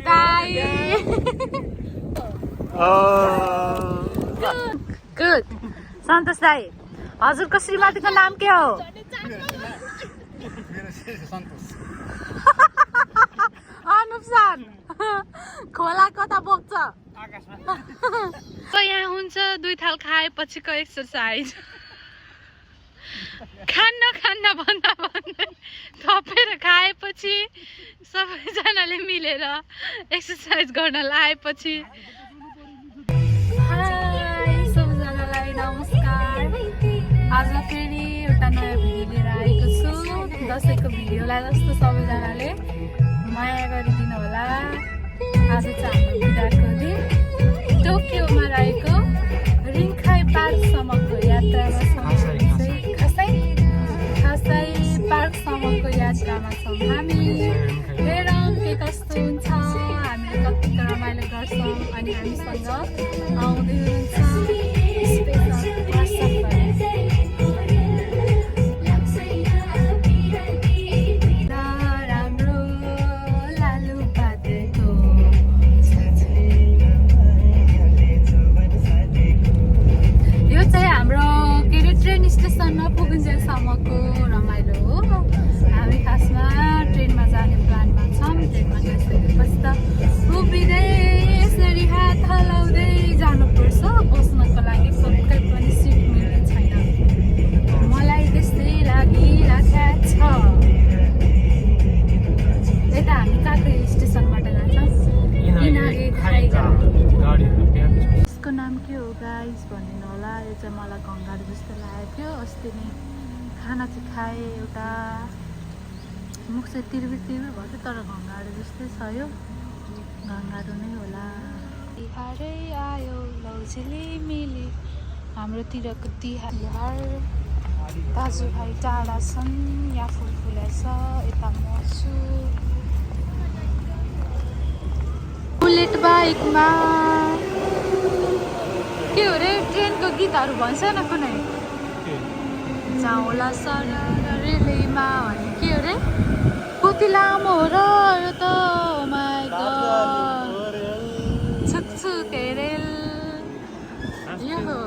Bye. Good. Santosh Dai. हजुरको श्रीमतीको नाम के हो? अनुपसान. खोला कता बोक्छ? आकाशमा. त यहाँ हुन्छ 2 थाल खाएपछिको एक्सरसाइज. खान्न भन्दा भन्दै थपेर खाएपछि सबैजनाले मिलेर एक्सरसाइज गर्न लाएपछि. हाय सबैजनालाई नमस्कार. आज फेरि एउटा नयाँ भिडियो लिएर आएको छु. दसैँको भिडियोलाई जस्तो सबैजनाले माया गरिदिनु होला. आज चाहिँ हाम्रो बिदाको दिन टोकियोमा रहेको रिङखाई पार्कसम्मको यात्रामा छौँ. पार्कसम्मको यात्रामा छौँ हामी. हेरौँ के कस्तो हुन्छ, हामीले कतिको रमाइलो गर्छौँ अनि हामीसँग आउँदै हुनुहुन्छ राम्रो लालु पातेको. यो चाहिँ हाम्रो के अरे ट्रेन स्टेसनमा पुगिन्जेलसम्मको रमाइलो हो. हामी खासमा ट्रेनमा जाने प्लानमा छौँ. ट्रेनमा गइसकेपछि त उभिँदै यसरी हात हलाउँदै जानुपर्छ. बस्नको लागि पक्कै पनि सिट मिल्ने छैन. मलाई त्यस्तै लागिरहेको छ. यता हामी काकै स्टेसनबाट जान्छौँ. यसको नाम के हो गाइस भनिदिनु होला. यो चाहिँ मलाई घङ्गाडु जस्तो लागेको थियो. अस्ति नै खाना चाहिँ खाएँ. एउटा मुख चाहिँ तिर्बिर भयो तर घङ्गाडु जस्तै छ. यो घङ्गाडु नै होला. तिहारै आयो लौझेली मिली. हाम्रोतिरको तिहार. दाजुभाइ टाढा छन्. यहाँ फुल फुलेछ. यता म छु बुलेट बाइकमा. के हो रे ट्रेनको गीतहरू भन्छ न कुनै. जाउँला सर रेलैमा भने के हो रे. कति लामो हो र यो त. माई गड छुकछुके रेल. यो हो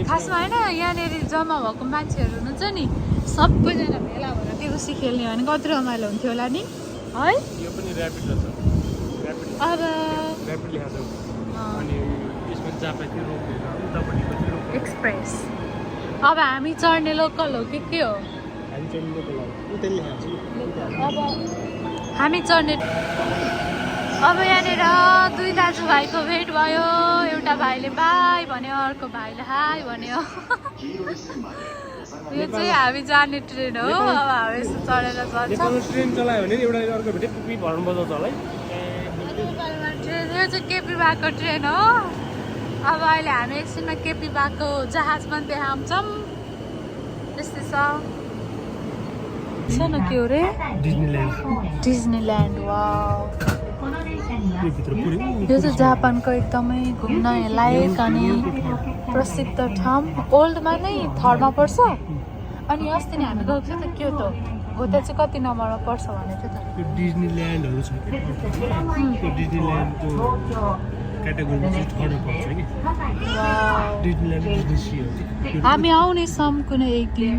खासमा होइन. यहाँनिर जम्मा भएको मान्छेहरू हुनुहुन्छ नि सबैजना भेला भएर देउसी खेल्ने भने कति रमाइलो हुन्थ्यो होला नि है. अब एक्सप्रेस. अब हामी चढ्ने लोकल हो कि के हो. अब हामी चढ्ने. अब यहाँनिर 2 दाजुभाइको भेट भयो. एउटा भाइले बाई भन्यो, अर्को भाइले हाई भन्यो. यो चाहिँ हामी जाने ट्रेन हो. अब हामी यस्तो चढेर जान्छौँ. ट्रेन चलायो भने एउटा अर्को भेटे पुपी भर्नु बजाउँछ होला है. ट्रेन यो चाहिँ केपी भएको ट्रेन हो. अब अहिले हामी एकछिनमा केपी भएको जहाज पनि देखाउँछौँ. त्यस्तै छ न. के हो रे डिज्नील्यान्ड. वाउ. यो चाहिँ जापानको एकदमै घुम्न लायक अनि प्रसिद्ध ठाउँ. ओल्डमा नै 3मा पर्छ. अनि अस्ति नै हामी गएको थियो त क्योटो हो. त्यहाँ चाहिँ कति नम्बरमा पर्छ भनेको थियो त. डिज्नील्यान्डहरू छ कि डिज्नील्यान्डको क्याटेगोरीमा चाहिँ 3मा पर्छ कि. डिज्नील्यान्ड हामी आउनेछौँ कुनै एक दिन.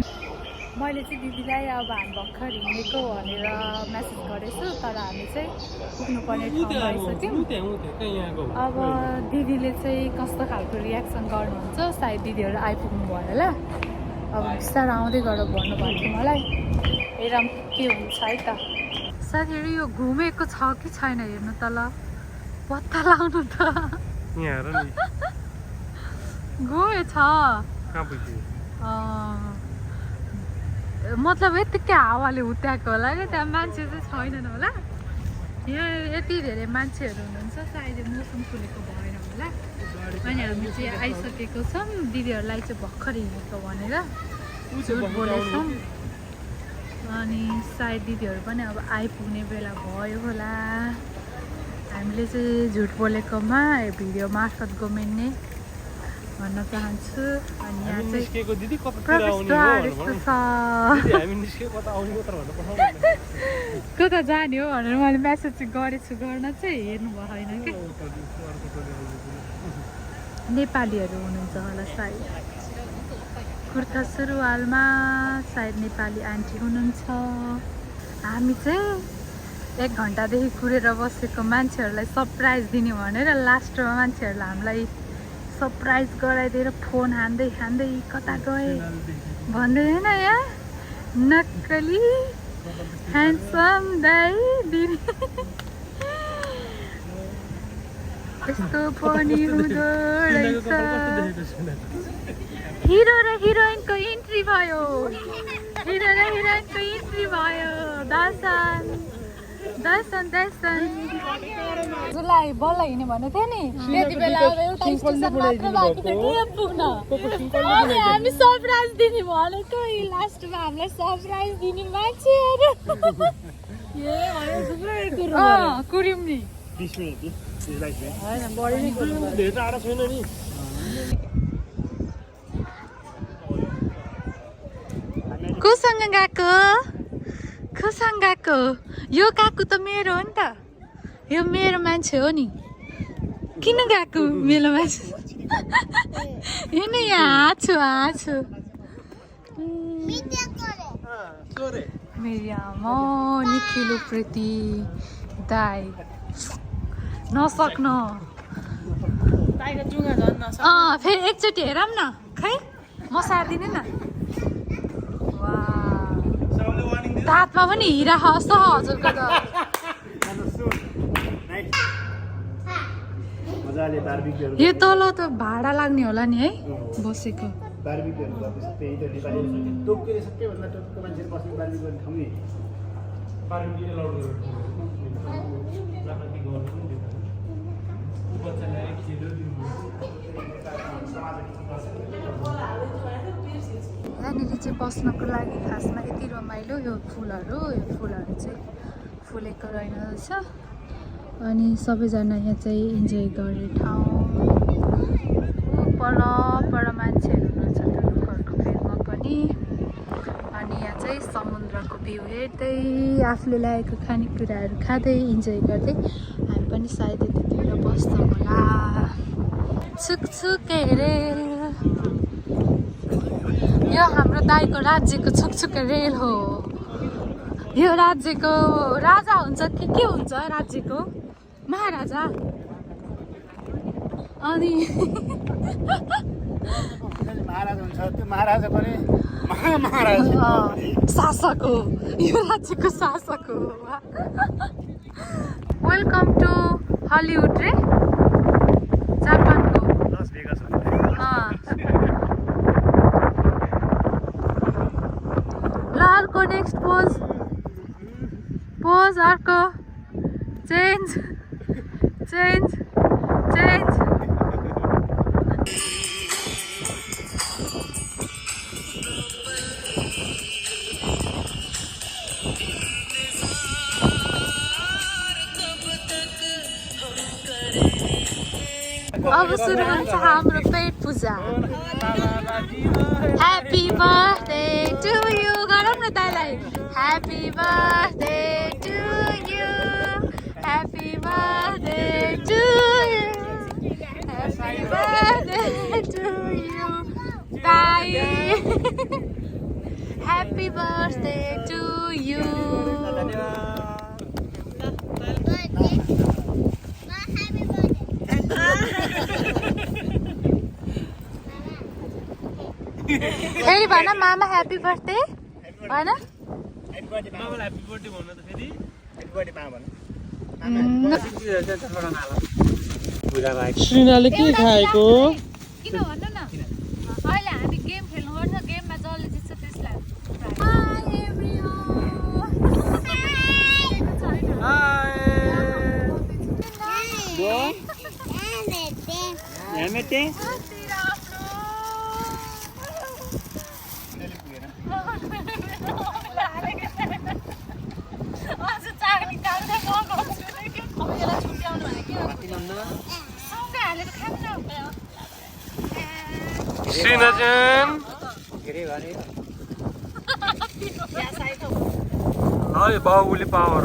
मैले चाहिँ दिदीलाई अब हामी भर्खर हिँडेको भनेर मेसेज गरेछु. तर हामी चाहिँ पुग्नुपर्ने ठाउँमा आइसक्यौँ. अब दिदीले चाहिँ कस्तो खालको रियाक्सन गर्नुहुन्छ. सायद दिदीहरू आइपुग्नु भयो होला. अब बिस्तारो आउँदै गर भन्नुभएको थियो मलाई. हेरौँ के हुन्छ है त. साथीहरू यो घुमेको छ कि छैन हेर्नु त ल. पत्ता लाउनु त. गएछ मतलब यतिकै हावाले हुत्याएको होला क्या. त्यहाँ मान्छे चाहिँ छैनन् होला. यहाँ यति धेरै मान्छेहरू हुनुहुन्छ. सायद मौसम खुलेको भएन होला. अनि हामी चाहिँ आइसकेको छौँ. दिदीहरूलाई चाहिँ भर्खर हिँडेको भनेर बोलेछौँ. अनि सायद दिदीहरू पनि अब आइपुग्ने बेला भयो होला. हामीले चाहिँ झुट बोलेकोमा भिडियो मार्फत गोमेन्ने भन्न चाहन्छु अनि यहाँ हामी चाहिँ निस्केको दिदी कतातिर प्रवेशद्वार आउने यस्तो हो छ दिदी हामी निस्केको कता आउने कता भनेर पठाउनु कता जाने हो भनेर मैले मेसेज चाहिँ गरेछु गर्न चाहिँ हेर्नु भएन कि नेपालीहरू हुनुहुन्छ होला सायद कुर्ता सुरुवालमा सायद नेपाली आन्टी हुनुहुन्छ हामी चाहिँ 1 घन्टादेखि कुरेर बसेको मान्छेहरूलाई सरप्राइज दिने भनेर लास्टमा मान्छेहरूले हामीलाई सरप्राइज गराइदिएर फोन हान्दै हान्दै कता गए भन्दै होइन यहाँ नक्कली ह्यान्डसम दाइ दिदी यस्तो पनि हुँदो रहेछ हिरो र हिरोइनको इन्ट्री भयो दर्शन जुलाई बल्ल हिँड्यो भनेको थियो नि त्यति बेला अब एउटा स्टेसन मात्र बाँकी थियो ट्रेन पुग्न अनि हामी सरप्राइज दिने भनेको लास्टमा हामीलाई सरप्राइज दिने मान्छेहरू कुर्यौँ नि 20 मिनेट होइन बढी नै धेरै टाढा छैन नि कोसँग गएको यो काकु त मेरो हो नि त यो मेरो मान्छे हो नि किन गएको मेरो मान्छे हेर्न यहाँ हाँछु मेरो आमा निखिलो प्रीति दाई नसक्नु फेरि एकचोटि हेरौँ न खै म सार्दिनँ न दाँतमा पनि हिरा खस्छ हजुरको त यो तल त भाडा लाग्ने होला नि है बसेको यहाँनिर चाहिँ बस्नको लागि खासमा यति रमाइलो यो फुलहरू चाहिँ फुलेको रहेछ अनि सबैजना यहाँ चाहिँ इन्जोय गर्ने ठाउँ पर मान्छेहरू हुनुहुन्छ लोकलको फेदमा पनि अनि यहाँ चाहिँ समुद्रको भ्यू हेर्दै आफूले ल्याएको खानेकुराहरू खाँदै इन्जोय गर्दै हामी पनि सायद यतितिर बस्छौँ होला छुकछुके रेल यो हाम्रो दाइको राज्यको छुकछुके रेल हो यो राज्यको राजा हुन्छ कि के हुन्छ राज्यको महाराजा अनि महाराजा हुन्छ त्यो महाराजा पनि महाराजा शासक हो यो राज्यको शासक हो वेलकम टु हलिउड रे जापानको लस भेगास ल अर्को नेक्स्ट पोज अर्को चेन्ज अब सुरु हुन्छ हाम्रो पेट पूजा ह्याप्पी बर्थडे टु यु गरौँ न दाइलाई happy birthday to you happy birthday to you happy birthday to you दाइ ह्याप्पी बर्थडे टु यु फेरि भन मामा ह्याप्पी बर्थडे भन मामालाई ह्याप्पी बर्थडे भन्नु त फेरि ह्याप्पी बर्थडे मामा भन्नु श्रीनाले के खाएको किन भन्नु न अहिले हामी गेम खेल्नु पर्छ गेममा जसले जित्छ त्यसलाई हालेर खानु न राजन है बाहुबली पावर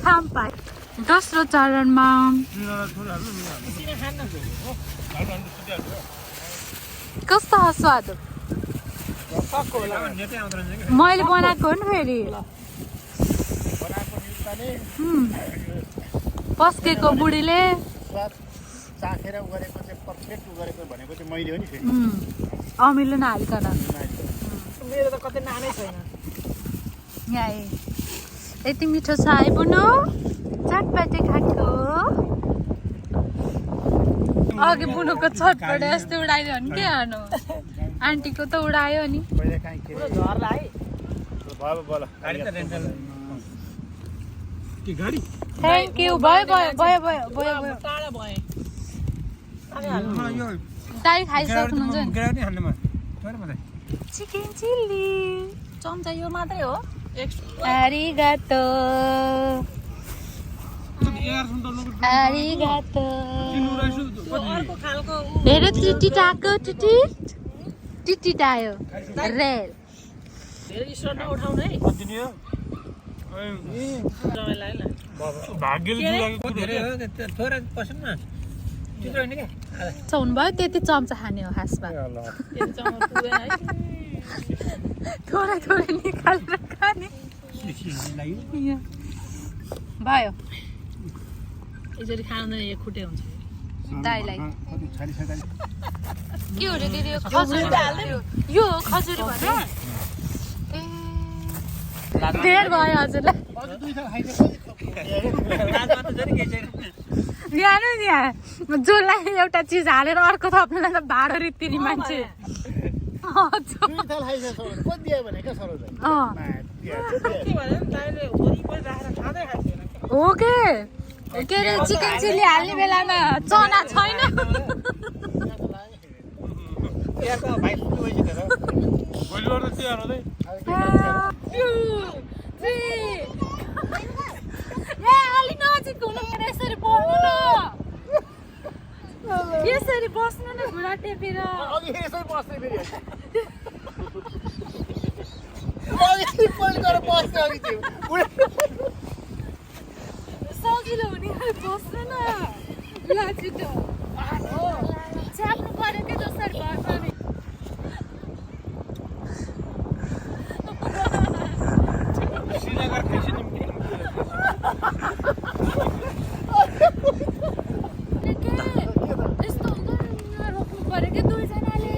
Kampai. दोस्रो चरणमा कस्तो हो स्वाद मैले बनाएको हो नि फेरि पस्केको बुढीले चाखेर गरेको चाहिँ पर्फेक्ट गरेको भनेको चाहिँ मैले हो नि फेरि अमिलो नहालिकन मेरो त कतै नानै छैन यहाँ यति मिठो छ है बुनु चटपटे खाएको अघि बुनुको चटपटे यस्तो उडाइदियो भने के हानु आन्टीको त उडायो नि पहिले काहीँ के झर्ला है भयो बोल गाडी त रेन्टल के गाडी थ्याङ्क यू भयो टाढा भए दाइ खाइसक्नुहुन्छ नि ग्राउन्ड हाल्नुमा चिकन चिल्ली चम्चा यो मात्रै हो arigato arigato अर्को खालको मेरो टिटिटाको टिटिटायो रेल धेरै स्टोर नउठाउनु है कन्टिन्यू जमेलाई ल भाग्यले जुगाको धेरै हो थोरै पसन्द न चित्र हैन के हुनुभयो त्यति चम्चा खाने हो खासमा त्यति चम्चा पुग्दैन है थोरै निकालेर खाने भयो यसरी खाँदैन यो खुट्टे हुन्छ दाइलाई के हो रे दिदी यो खजुरी भने धेर भयो हजुरलाई यहाँ यहाँ जसलाई एउटा चिज हालेर अर्को थप्नुलाई त भाडो रित्तिनी मान्छे हो के अरे चिकन चिल्ली हाल्ने बेलामा चना छैन अलि नजिक हुनु पर्यो यसरी बस्नु न यसरी बस्नु न घुँडा टेपेर सजिलो हुने बस्नु न ल छिटो च्याप्नु पर्यो के जसरी भयो पनि यस्तो रोक्नु पर्यो कि दुईजनाले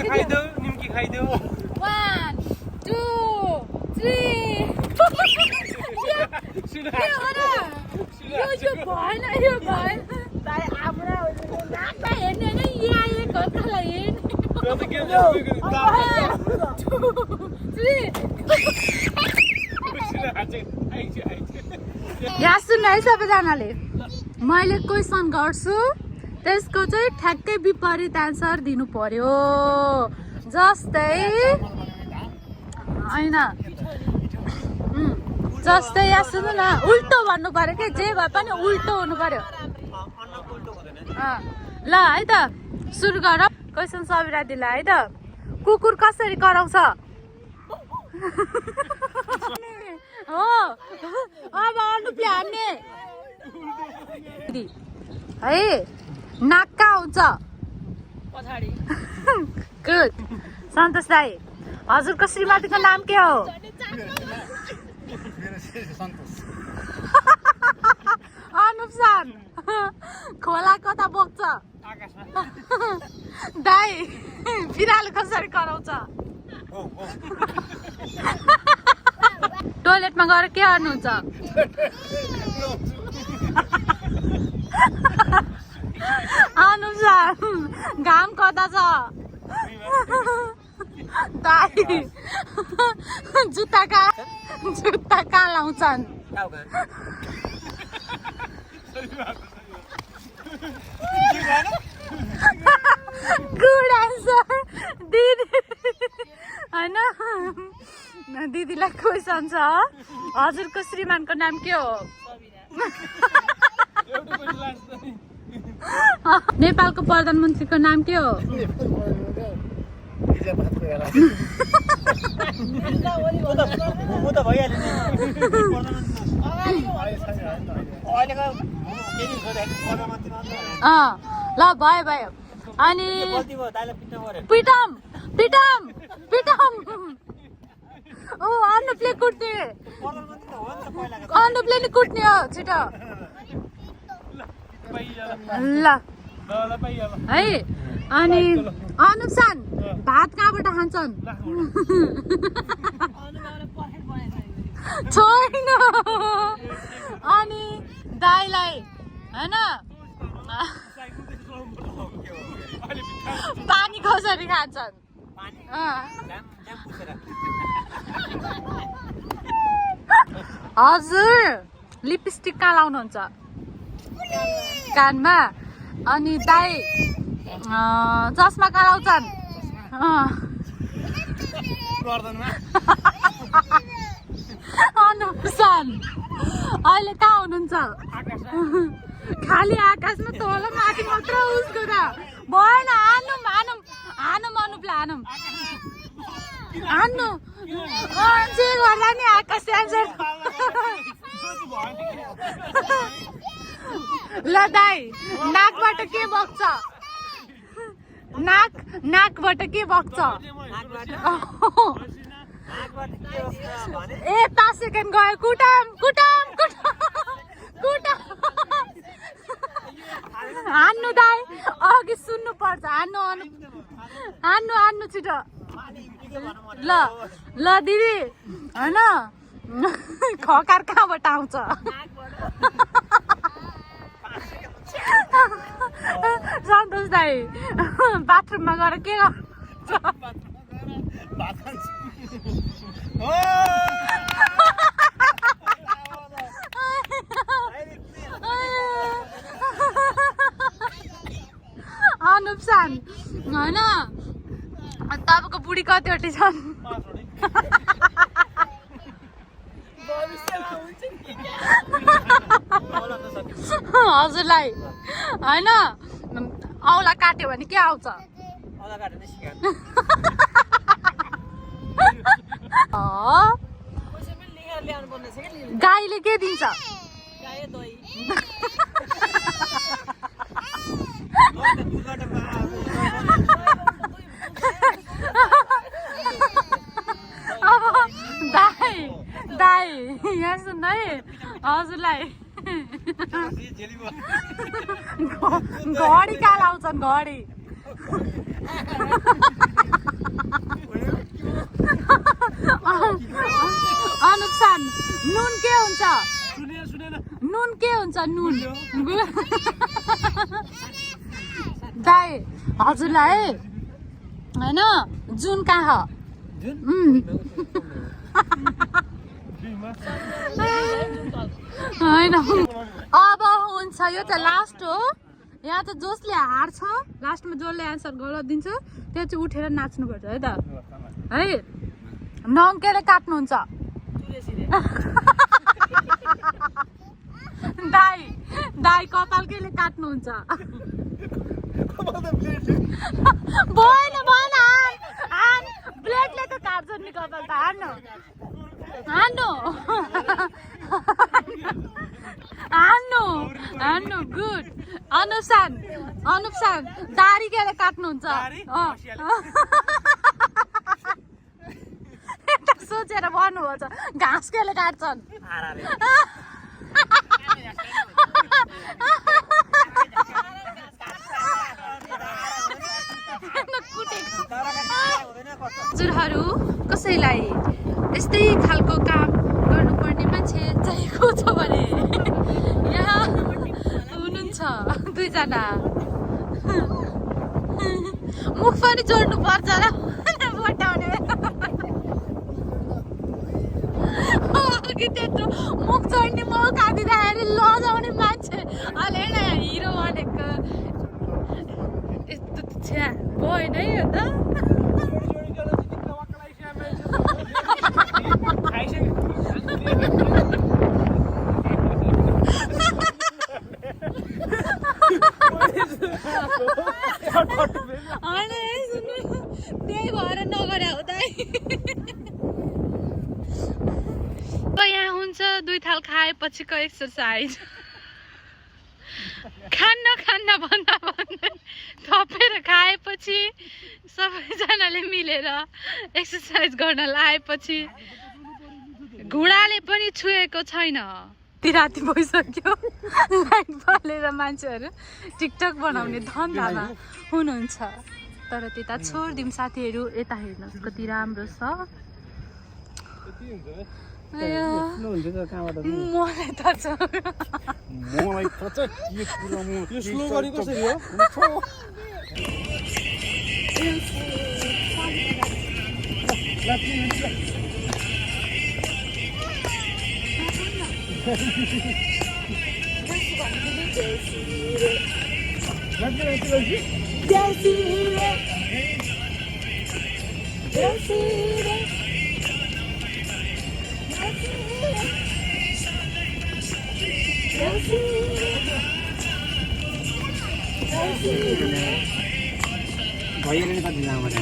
खाइदेऊ निम्की खाइदेऊ 1 2 3 यो भएन हेर्ने नै यहाँ कतालाई यहाँ सुन्नु है सबैजनाले मैले क्वेसन गर्छु त्यसको चाहिँ ठ्याक्कै विपरीत एन्सर दिनु पर्यो जस्तै हैन जस्तै यहाँ सुन्नु न उल्टो भन्नु पर्यो के जे भए पनि उल्टो हुनु पर्यो ल है त सुरु गर क्वेसन सबिरा दिला है त कुकुर कसरी कराउँछ हो अब अनुपले हान्ने है नाक कहाँ हुन्छ पछाडी गुड सन्तोष दाइ हजुरको श्रीमतीको नाम के हो अनुप सान खोला कता बोक्छ दाइ बिरालो कसरी कराउँछ टोयलेटमा गएर के गर्नुहुन्छ अनुसार घाम कता छ दाइ जुत्ता कहाँ लाउँछन् गुड आन्सर दिदी होइन दिदीलाई क्वेसन छ हजुरको श्रीमानको नाम के हो नेपालको प्रधानमन्त्रीको नाम के हो ल भयो भयो अनि पिटम पिटम पिटम ओ अनुपले कुट्ने अनुपले नि कुट्ने हो छिटो ल है अनि अनुप सान भात कहाँबाट खान्छन् छैन अनि दाइलाई होइन पानी कसरी खान्छन् हजुर लिपस्टिक कहाँ लाउनुहुन्छ कानमा अनि दाइ चस्मा कहाँ लाउँछन् अनुपसान अहिले कहाँ हुनुहुन्छ खाली आकाशमा तल माथि मात्र उसको त भएन हानुम हानुम हानुम अनुपलाई हानुम हान्नु जे गर्दा नि आकाश एन्सर ल दाइ नाकबाट के बग्छ नाकबाट के बग्छ ए 5 सेकेन्ड गयो कुटम कुटम कुटम हान्नु दाइ अघि सुन्नु पर्छ हान्नु हान्नु हान्नु छिटो ल ल दिदी होइन खकार कहाँबाट आउँछ सन्तोष दाइ बाथरुममा गएर के अनुप सान होइन तपाईँको बुढी कतिवटी छन् हजुरलाई होइन औला काट्यो भने के आउँछ गाईले के दिन्छ अब दाइ यहाँ सुन्नु है हजुरलाई घडी कहाँ लाउँछन् घडी अनुप सान नुन के हुन्छ नुन के हुन्छ नुन दाइ हजुरलाई होइन जुन कहाँ होइन अब हुन्छ यो त लास्ट हो यहाँ त जसले हार्छ लास्टमा जसले एन्सर गलत दिन्छ त्यो चाहिँ उठेर नाच्नुपर्छ है त है नङ्केले काट्नुहुन्छ दाइ कपाल केले काट्नुहुन्छ भएन भएन ब्लेडले त काट्छ नि कपाल त हान्नु हान्नु हान्नु हान्नु गुड अनुप सान दारी केले काट्नुहुन्छ सोचेर भन्नुपर्छ घाँस केले काट्छन् हजुरहरू कसैलाई यस्तै खालको काम गर्नुपर्ने मान्छे चाहिएको छ भने यहाँ हुनुहुन्छ 2 जना मुख पनि जोड्नु पर्छ र बटाउने त्यत्रो मुख जोड्ने मौका दिँदाखेरि लजाउने मान्छे अहिले हेर्न हिरो भनेको यस्तो छ्या भएन है यो त त्यही भएर नगरे हुँदै यहाँ हुन्छ 2 थाल खाएपछिको एक्सर्साइज खान्न भन्दा भन्दै थपेर खाएपछि सबैजनाले मिलेर एक्सर्साइज गर्न लाएपछि घुँडाले पनि छुएको छैन राति भइसक्यो लाइट बालेर मान्छेहरू टिकटक बनाउने धन्दामा हुनुहुन्छ तर त्यता छोडिदिउँ साथीहरू यता हेर्नुहोस् कति राम्रो छ मलाई त छ यो स्लो गरी कसरी हो भइरहेको कति जाम भने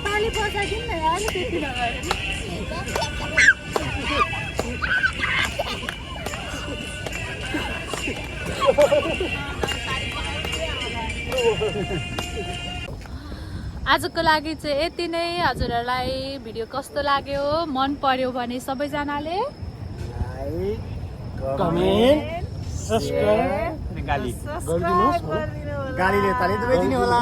पानी बसाइदिउँ न यार त्यति नगरे आजको लागि चाहिँ यति नै हजुरहरूलाई भिडियो कस्तो लाग्यो मन पर्यो भने सबैजनाले लाइक कमेन्ट सब्स्क्राइब गालीले ताली दुवै दिने होला